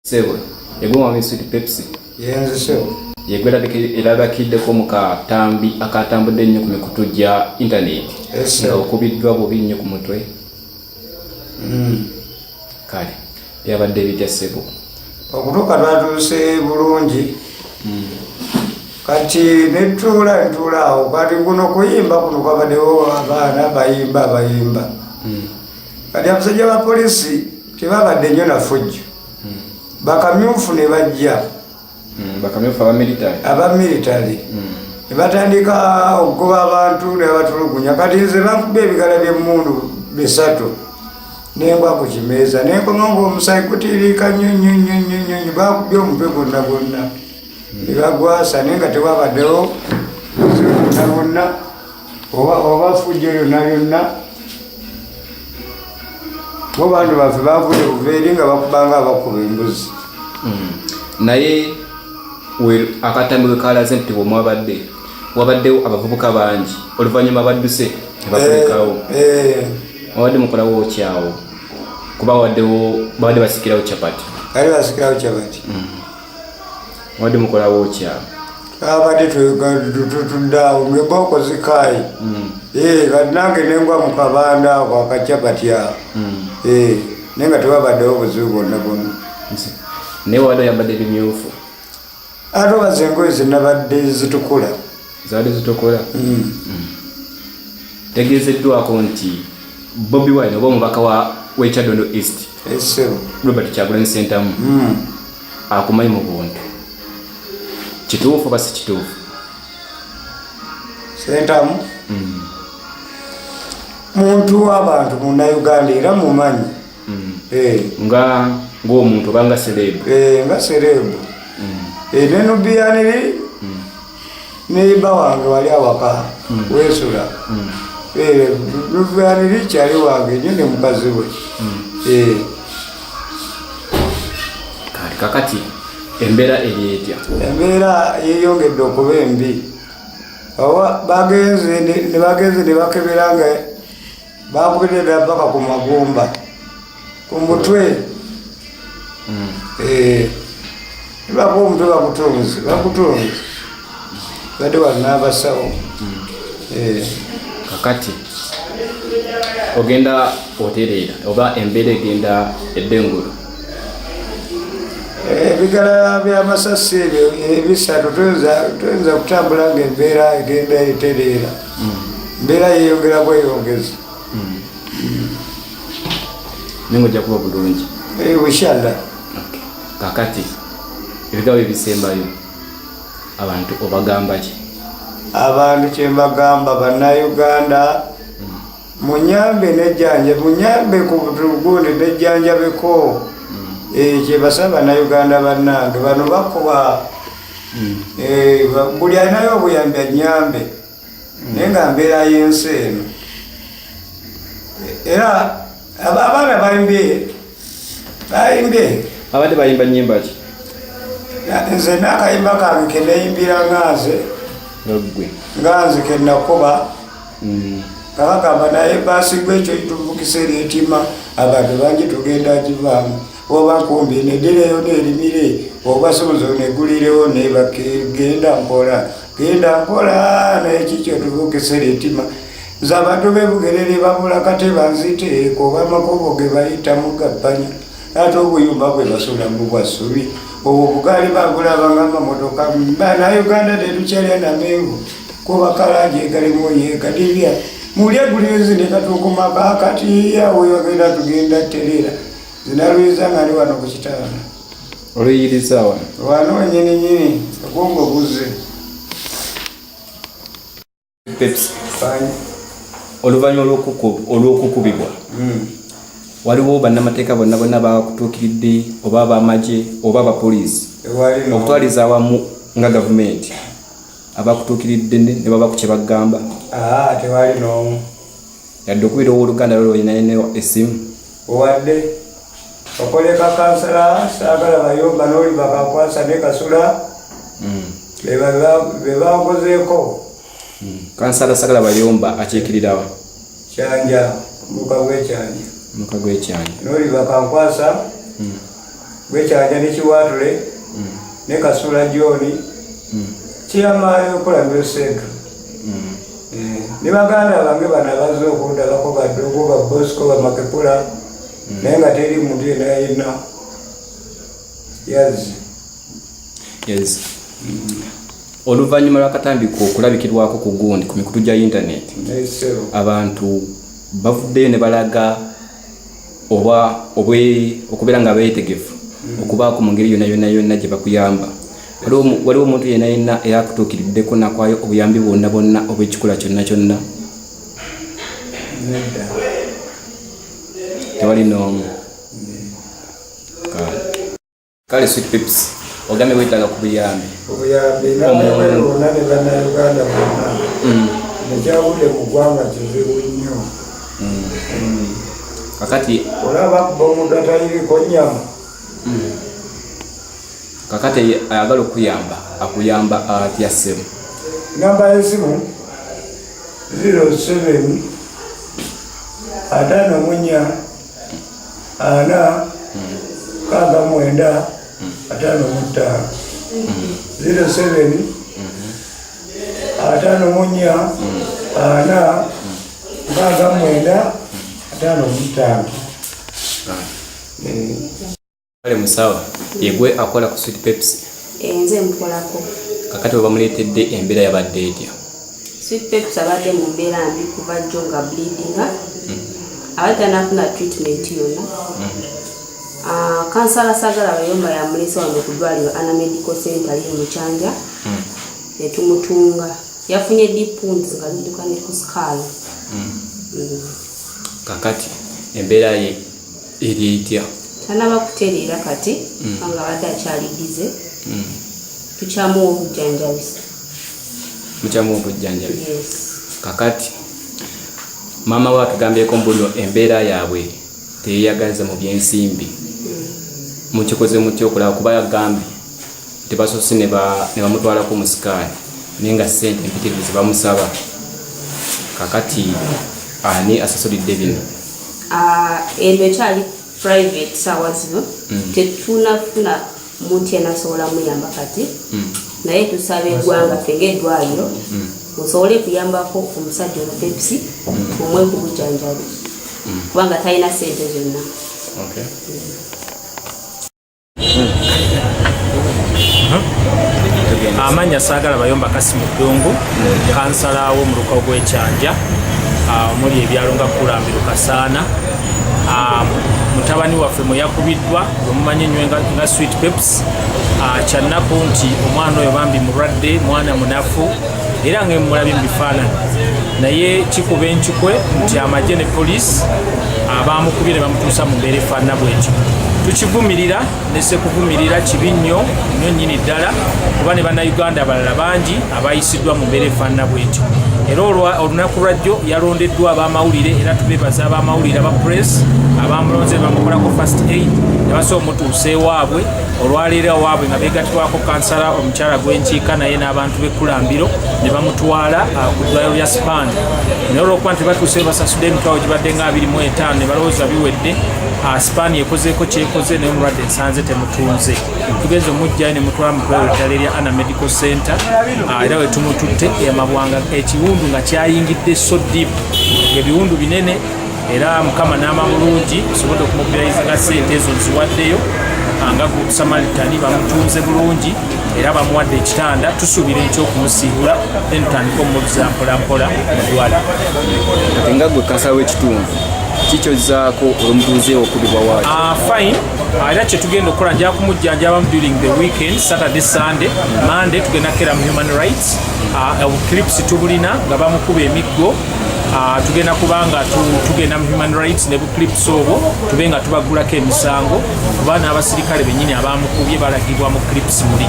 Sebo, yegwe mwami Sweet Pepsi. Yenze sebo. Yegwe erabakiddeko mu katambi akatambudde ennyo ku mikutu gya intaneti nga okubiddwa bubi nnyo ku mutwe. Kale byabadde bitya sebo? Okutuuka twatuuse bulungi. Kati netuula ntuula awo kati kuno kuyimba kuno kwabaddewo abaana bayimba bayimba. Kati abasajja ba polisi tebabadde nnyo na fujjo. Bakamyufu ne bajja. Bakamyufu aba military. Aba military. Ne batandika okugoba abantu ne babatulugunya. Kati nze bankuba ebigala by'emmundu bisatu. Nengwa ku kimeeza nenkoma ng'omusaayi gutiiriika nnyo nnyo nnyo nnyo nnyo nnyo. Bakubye omutwe gwonna gwonna. Ne bagwasa naye nga tewabaddewo buzibu bwonna bwonna oba fujjo lyonna lyonna. Bo bantu baffe bavudde kuva eri nga bakubanga abakuba embuzi. Naye akatambi we kalaze nti bwemwabadde wabaddewo abavubuka bangi oluvannyuma badduse ne bakulekawo. Wabadde mukolawo kyawo kuba babadde basikirawo chapati. Bali basikirawo chapati. Wabadde mukolawo kyawo. Abadde tuddaawo ng'embooko zikaayi. Kati nange nengwa mu kabanda ako akacapati awo. Naye nga tewabaddewo buzibu bwonna bwonna. Naye wabadde oyambadde ebimyufu. Ate obaza engoye zinabadde zitukula. Zaali zitukula? Tegeezeddwako nti Bobi Wine oba omubaka w'e Kyadondo East, Robert Kyagulanyi Ssentamu, akumanyi mu buntu. Kituufu oba si kituufu? Ssentamu muntu w'abantu munnayuganda era mumanyi. Nga ng'omuntu oba nga serebu? Nga serebu. Ne Nubian neiba wange wali awaka weesula. Nubian kyali wange nnyo ne mukazi we. Kale kakati embeera eri etya? Embeera yeeyongedde okuba embi. Oba bagenze ne bagenze ne bakebera nga bakubidde ddala paka ku magumba ku mutwe. Bakuba omutwe bakutunze, bakutunze. Badde wano n'abasawo. Kakati ogenda otereera oba embeera egenda edda engulu? Ebigala by'amasasi ebyo ebisatu tuyinza kutambula ng'embeera egenda etereera. Embeera yeeyongera bweyongezi. Naye ng'ojja kuba bulungi. Inshallah. Kakati ebigambo ebisembayo abantu obagamba ki? Abantu kye mbagamba bannayuganda, munyambe nejjanja, munyambe ku gundi nejjanjabeko. Kye basaba bannayuganda bannange bano bakuba. Buli alinayo obuyambi annyambe. Naye nga mbeera y'ensi eno. Era abaana bayimbye, bayimbye. Abadde bayimba nnyimba ki? Nze n'akayimba kange ke neeyimbira nga nze. Nga ggwe. Nga nze ke nakuba. Nga bagamba naye baasi gwe ekyo kituvugisa ereetima, abantu bangi tugenda givaamu. Oba nkumbi nedireyo nerimire, oba sonzo negulirewo nebake, genda mpola, genda mpola, naye kiki otuvugisa ereetima. Nze abantu b'e Bugerere babula kate banzite, oba amakubo ge bayitamu gabbanya. Ate obuyumba bwe basulamu bwa ssubi, obwo obugaali babulaba ng'amamotoka. Bannayuganda tetukyalya na menvu, kuba kalangi egalimu yeegadibya. Muli egulizi ne katuukuma kaakati, awo wagenda tugenda ttereera. Nze naluyiriza nga ndi wano ku kitanda. Oluyiriza wano? Wano wennyini nnyini, okwongo buzze. Pepsi. Fine. Oluvannyuma olw'okukubibwa, waliwo bannamateeka bonna bonna bakutuukiridde oba ab'amagye oba abapoliisi? Tewali n'omu. Okutwaliza awamu nga gavumenti abakutuukiridde ne baba ku kye bagamba? Tewali n'omu. Yadde okubira owooluganda lwo lw'olina essimu? Wadde. Okoleka kansala saagala bayomba n'oli bakakwasa ne Kasula. Be bankozeeko. Kansala Sagala Bayomba akiikirira wa? Kyanja, muluka gw'e Kyanja. Muluka gw'e Kyanja. N'oli bakankwasa. Gwekyanja ne Kiwatule ne Kasula John, Chairman Kulambiro Central. Ne baganda bange bano abazze okundabako, Baddogo, ba Bosco, Bamakekula, naye nga teri muntu yenna yenna yazze. Yes, oluvannyuma lw'akatambi okulabikirwako ku gundi ku mikutu gya intaneti, Nesero. abantu bavuddeyo ne balaga oba okubeera nga beetegefu okubaako mu ngeri yonna yonna yonna gye bakuyamba. Waliwo omuntu yenna yenna eyakutuukiriddeko nakwayo obuyambi bwonna bwonna obw'ekikula kyonna kyonna? Nedda. Tewali n'omu. Kale. Kale, Sweet Pips, ogambye weetaaga ku buyambi. Obuyambi nabebweru bonna ne Bannayuganda bonna. Nekyawudde mu ggwanga kizibu nnyo. Kakati Olaba kuba omuntu ataliriko nnyama. Kakati ayagala okuyamba akuyamba atya, ssebo? Namba y'essimu 07 54 4 69 55, 07 54 4 69 55. Kale musawo, yegwe akola ku Sweet Peps? Nze mukolako. Kakati bwe bamuleetedde, embeera yabadde etya? Sweet Peps abadde mu mbeera mbi kuva jjo nga bleedinga, abadde tanafuna treatment yonna. Ah, kansala Sagala Bayomba yamulese wano ku ddwaliro Ana Medical Center liri mu Kyanja ne tumutunga. Yafunye deep wounds nga zidduka ne ku skull. Kakati embeera ye eri etya? Tanaba kutereera kati kubanga abadde akyali dizzy, tukyamuwa obujjanjabi. Mukyamuwa obujjanjabi? Yes. Kakati maama we atugambyeko mbuno embeera yaabwe teyeyagaza mu byensimbi. Mukikoze mutya okulaba? Kuba yagambye tebasoose ne bamutwalako mu scan, naye nga ssente empitirivu zebamusaba. Kakati ani asasulidde bino? Ah, eno ekyali private saawa zino, tetunafuna muntu yenna asobola muyamba kati, naye tusaba eggwanga, ffe ngaeddwaliro, musobole kuyambako omusajja ono Pepsi, mumuwe ku bujjanjabi kubanga talina ssente zonna. Okay. Amannya Saagala Bayomba Kasimu Ddungu, kansala w'omuluka ogw'Ekyanja, omuli ebyalo nga Kulambiro, Kasaana. Mutabani waffe mwe yakubiddwa gwe mumanyi ennyo nga Sweet Peps. Kyannaku nti omwana oyo bambi mulwadde, mwana munafu, era nga emulabye mu bifaananyi, naye kikuba enkikwe nti amagye ne poliisi abamukubye ne bamutuusa mu mbeera efaanana bwetyo. Tukivumirira nesekuvumirira, kibi nnyo nnyo nnyini ddala, kuba ne Bannayuganda abalala bangi abayisiddwa mu mbeera efaanana bwetyo. Era olunaku lwajjo yalondeddwa ab'amawulire, era tubeebaza ab'amawulire aba press abamulonze ne bamukolako first aid ne basobola omutuusa ewaabwe olwaleero ewaabwe, nga beegattibwako kansala omukyala gwenkiika naye n'abantu b'ekkulambiro ne bamutwala ku ddwaliro lya Span. Naye olwokuba nti batuuseyo basasudde emitwalo gibadde nga 25 ne balowooza biwedde. Span ekozeeko kyekoze, naye omulwadde nsanze temutunze. Tugenze omugjayo ne mutwala mu ddwaliro eddala erya Ana Medical Center. Era we tumututte amabwanga ekiwundu nga kyayingidde so deep, ebiwundu binene, era Mukama n'ama bulungi osobodde okumobilizinga sente ezo nziwaddeyo. Nga Good Samaritan bamutunze bulungi era bamuwadde ekitanda. Tusuubira ekyokumusiibula, then tutandike omuzza mpolampola mu ddwaliro. Kati nga gwe kansala w'ekitundu, kikyozzaako olw'omutuuze okubibwa waaki? Fine. Era kyetugenda okukola, nja kumujjanjabamu during the weekend, Saturday, Sunday, Monday tugenda kera mu human rights. Clips tubulina nga bamukuba emiggo. Tugenda kubanga tugenda mu human rights ne buclips obwo tube nga tubagulako emisango, kuba n'abasirikale bennyini abamukubye balagibwa mu clips muli.